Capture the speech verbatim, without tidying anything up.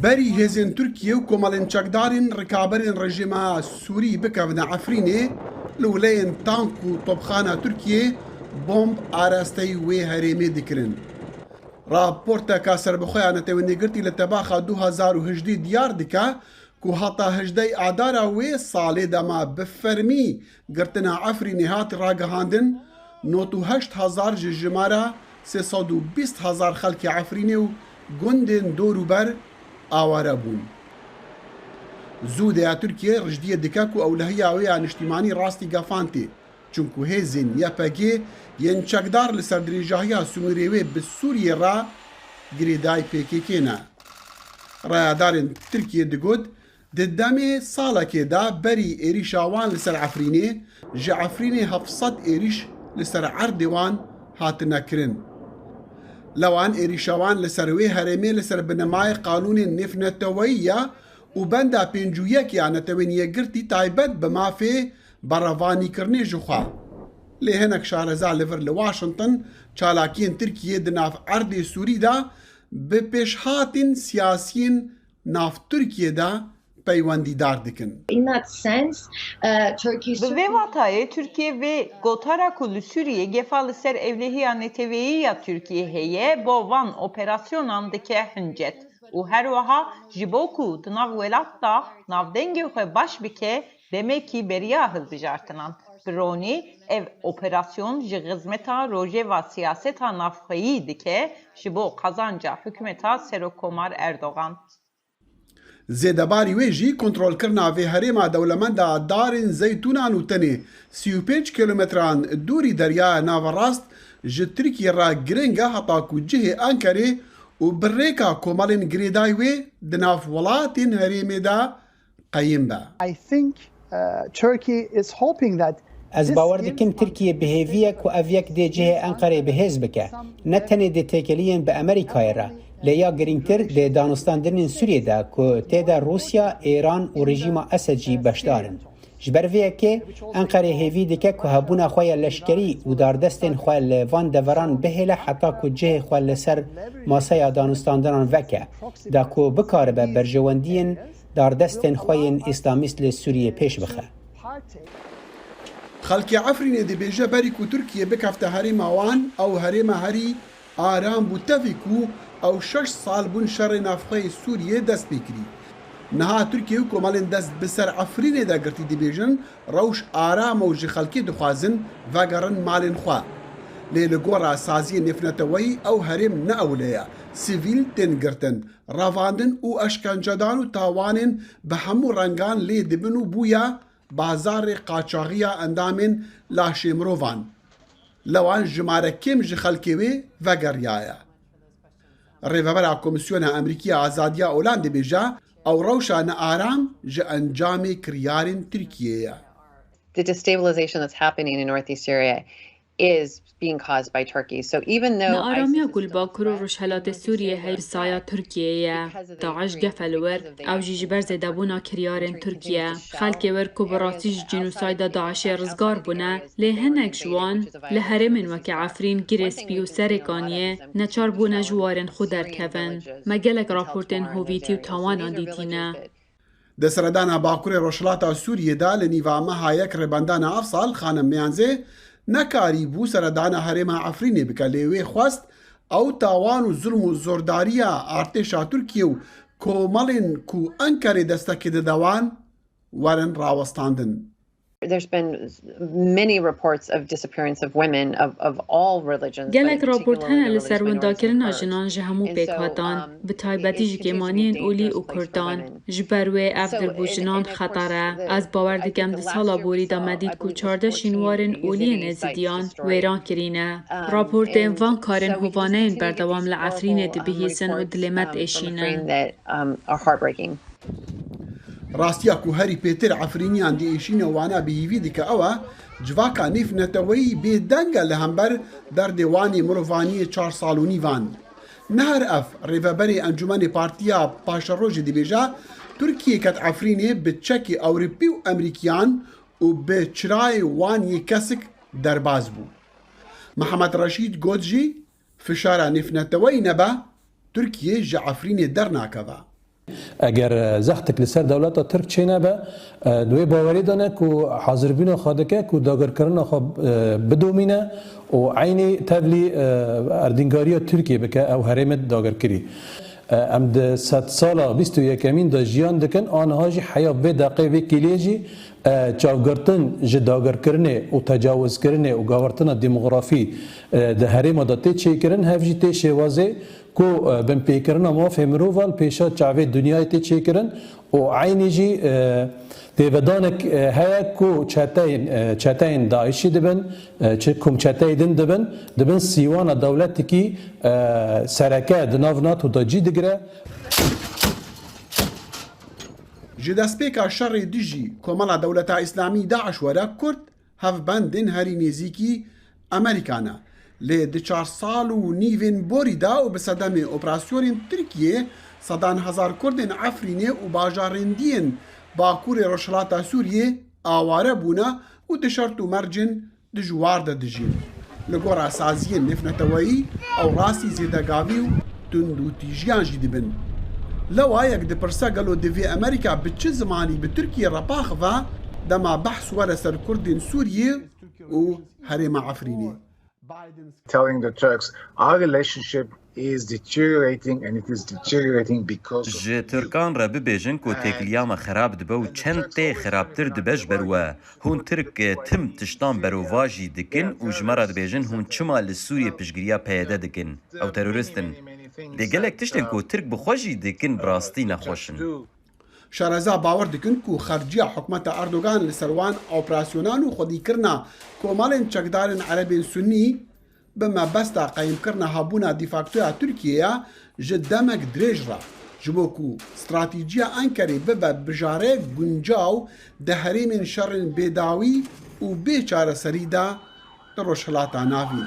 Berî hêzên Tirkiyê û komelên çekdarên rikaberên rejîma Sûrî bikevine Efrînê, li wileyên tank û topxana Tirkiyê bomb arasteyî wê herêmê dikirin. Raporteka serbixwe ya Netewên Yekgirtî li tebaxa du hezar û hejdeh diyar dike ku heta hejdeh adara wê salê dema bi fermî girtina Efrînê hat ragihandin, nod û heşt hezar ji jimara sê sed û bîst hezar xelkê Efrînê û gundên dor û ber aware bûn. Zûdeya Tirkiye rijdiyê dike ku ewlehiya wê ya niştîmanî rastî gefan tê, çunku hêzên Y P G yên çekdar li ser dirêjahiya sînorê wê bi Sûriyê re girêdayî P K K ne. Rayedarên Tirkiyê digot, di demê salekê de berî êrîşa wan li ser Efrînê, ji Efrînê heft sed êrîş li ser erdê wan hatine kirin. Lewan êrîşa wan li ser wê herêmê li ser binemayê qanûnên nêvneteweyî ya û benda pêncî û yek ya Netewên Yekgirtî taybet bi mafê berevanîkirinê ji xwe. Lê hinek şareza li vir li Washington çalakiyên Tirkiyê di nav erdê Sûrî de bi pêşhatên siyasiyên nav Tirkiyê de peywendîdar dikin. In that sense, uh, Turkey Bi vê vatayê Tirkiye vê gotara ku li Sûriyê gefa li ser ewlehiya neteweyî ya Tirkiyê heye, bo van operasyonan dike hincet û her wiha ji bo ku di nav welat de navdengê xwe baş bike, demekî beriya hilbijartinan. Bi ronî ev operasyon ji xizmeta rojeva siyaseta navxweyî dike ji bo qazanca hikûmeta Serokkomar Erdogan. Zêdebarî wê jî kontrolkirina vê herêma dewlemenda darên zeytûnan û tenê sî û pênc kîlometran dûrî Deryaya Naverast ji Tirkiyê re giring e, heta ku cihê Enqerê û bi rêka komelên girêdayî wê di nav welatên herêmê de qeyim be. I think, uh, Turkey is hoping that Ez bawer dikim Tirkiye bi hêvî ye ku ev yek dê cihê Enqerê bi hêz bike. Ne tenê dê têkeliyên bi Amerîkayê re, lê ya girîngtir dê danûstandinên Sûriyê de ku tê de Rûsya, Êran û rejîma Esed jî beşdar in. Ji ber vê yekê Enqerê hêvî dike ku hebûna xwe ya leşkerî û dardestên xwe li van deveran bihêle heta ku cihê xwe li ser maseya danûstandinan veke, da ku bikaribe berjewendiyên dardestên xwe yên îslamîst li Sûriyê pêş bixe. Xelkê Efrînê dibêje berî ku Tirkiye bikefte herêma wan, ew herêma herî aram bû tevî ku ew şeş sal bûn şerê navxweyê Sûriyê dest pê kirî. Niha Tirkiye û komelên dest bi ser Efrînê de girtî dibêjin, rewş aram e û ji xelkê dixwazin vegerin malên xwe. Lê li gora saziyên nêvneteweyî ew herêm ne ewle ye. Sivîl tên girtin, revandin û eşkencedan û tawanên bi hemû rengan lê dibin û bûye bazarê qaçaxiya endamên laşê mirovan. Lewan jimare kêm ji xelkê wê vegeriyaye. Rêvebera Komîsyona Amerîkî ya Azadiya Olan dibêje, ew rewşa nearam ji encamê kiryarên Tirkiyê ye. The destabilization that's happening in northeast Syria is being caused by Turkey. So even though Nearamiya ISIS ku li is still a Bakur û threat, Rojhilatê Sûriyê heye bi saya Tirkiyê ye. DAIŞ gefe li wir, ew jî ji ber zêdebûna kiryarên Tirkiye. Xelkê wir ku bi rastî ji cînosayda DAIŞê rizgar bûne, lê hinek ji wan li herêmên weke Efrîn, Girê Spî û Serê Kaniyê neçar bûne ji warên xwe derkevin. Me gelek raportên hovîtî û tawanan dîtîne. Di seredana Bakurê Rojhilata Sûriyê de li nîva meha yek rêbendana ev sal Xanim Meyanzê nekarîbû seredana herêma Efrînê bike, lê wê xwest ew tawan û zulm û zordariya artêşa Tirkiyê û komelên ku Enqerê destekê dide wan werin rawestandin. There's been many reports of disappearance of women of, of all religions, but Gelek raport hene li ser windakirina jinan ji hemû pêkhatan, bi taybetî ji kêmaniyên olî û kurdan. Ji ber wê ev dir bo jinan xeter e. Ez bawer dikim di sala borî de me dît ku çardeh şînwarên oliyên êzidiyan wêran kirîne. Raportên van karên hovaneyên berdewam li Efrînê dibihîzin û dilê me diêşînin. Rastiya ku herî pêtir Efrîniyan diêşîne wana bi hîvî dike ew e, civaka nêvneteweyî bêdeng e li hember derdê wanê mirovaniyê çar sal û nîvan. Niher Ev, rêveberê Encûmenê Partiya Paşerojê dibêje, Tirkiye ket Efrînê bi çekê Ewropî û Emerîkiyan û bi çirayê wan yê kesik derbas bû. Mihemed Reşîd got jî, fişara nêvneteweyî nebe, Tirkiye ji Efrînê dernakeve. Eger e, zextek li ser dewleta Tirk çênebe, e, di wê bawerê de ne ku hazirbûna xwe dike ku dagirkirina xwe e, bidomîne û eynî tevlî e, erdîngariya Tirkiyê bike ew herêmê dagirkirî. E, Em di sedsala bîst û yekemîn de jiyan dikin, aniha jî heya vê deqê vê kêliyê jî e, çavgirtin ji dagirkirinê û tecawizkirinê û gavirtina demografî e, di herêma de tê çêkirin, hev jî tê şêwazê ku e, binpêkirina mafê mirova li pêşa çavê dinyayê tê çêkirin û eynî jî e, têvedanek e, heye ku çeteyên, e, çeteyên DAIŞî dibin, e, çi komçeteyê din dibin, dibin sîwana dewletekî e, sereke di nav NATO de cî digire. Ji destpêka şerê dijî Komela Dewleta Îslamî DAIŞ were Kurd hevbendên herî nêzîkî Amerîka ne. Lê di çar sal û nîvên borî de û bi sedemê operasyonên Tirkiyê sedan hezar Kurdên Efrînê û bajarên diyên Bakurê Rojhilata Sûriyê aware bûne û di şert û mercên dijwar de dijîn. Li gora saziyên nêvneteweyî ew rastî zêdegavî û tund û tîjiyan jî dibin. Lewa yek dipirse gelo divê Amerîka bi çi zimanî bi Tirkiyê re biaxive dema behs were ser Kurdên Sûriyê û herêma Efrînê? Telling the Turks our relationship is deteriorating and it is deteriorating because of Ji Tirkan re bibêjin ku têkiliya me xerab dibe û çend tê xerabtir dibe ji ber we. Hûn Tirk tim tiştan berovajî dikin û ji me re dibêjin hûn çima li Sûriyê piştgiriya P Y D dikin. Ew terorist in. Lê gelek tiştên ku Tirk bi xwe jî dikin bi rastî nexweş in. Şareza bawer dikin ku xerciya hikûmeta Erdogan li ser wan operasyonan û xwedîkirina komelên çekdarên Erebên Sunî bi mebesta qeyimkirina hebûna defaktoya Tirkiyê ya ji demek dirêj re, ji bo ku stratîjiya Enkerê bibe bijareyek guncaw di herêmên şerên bêdawî û bê çareserî de di Rojhilata Navîn.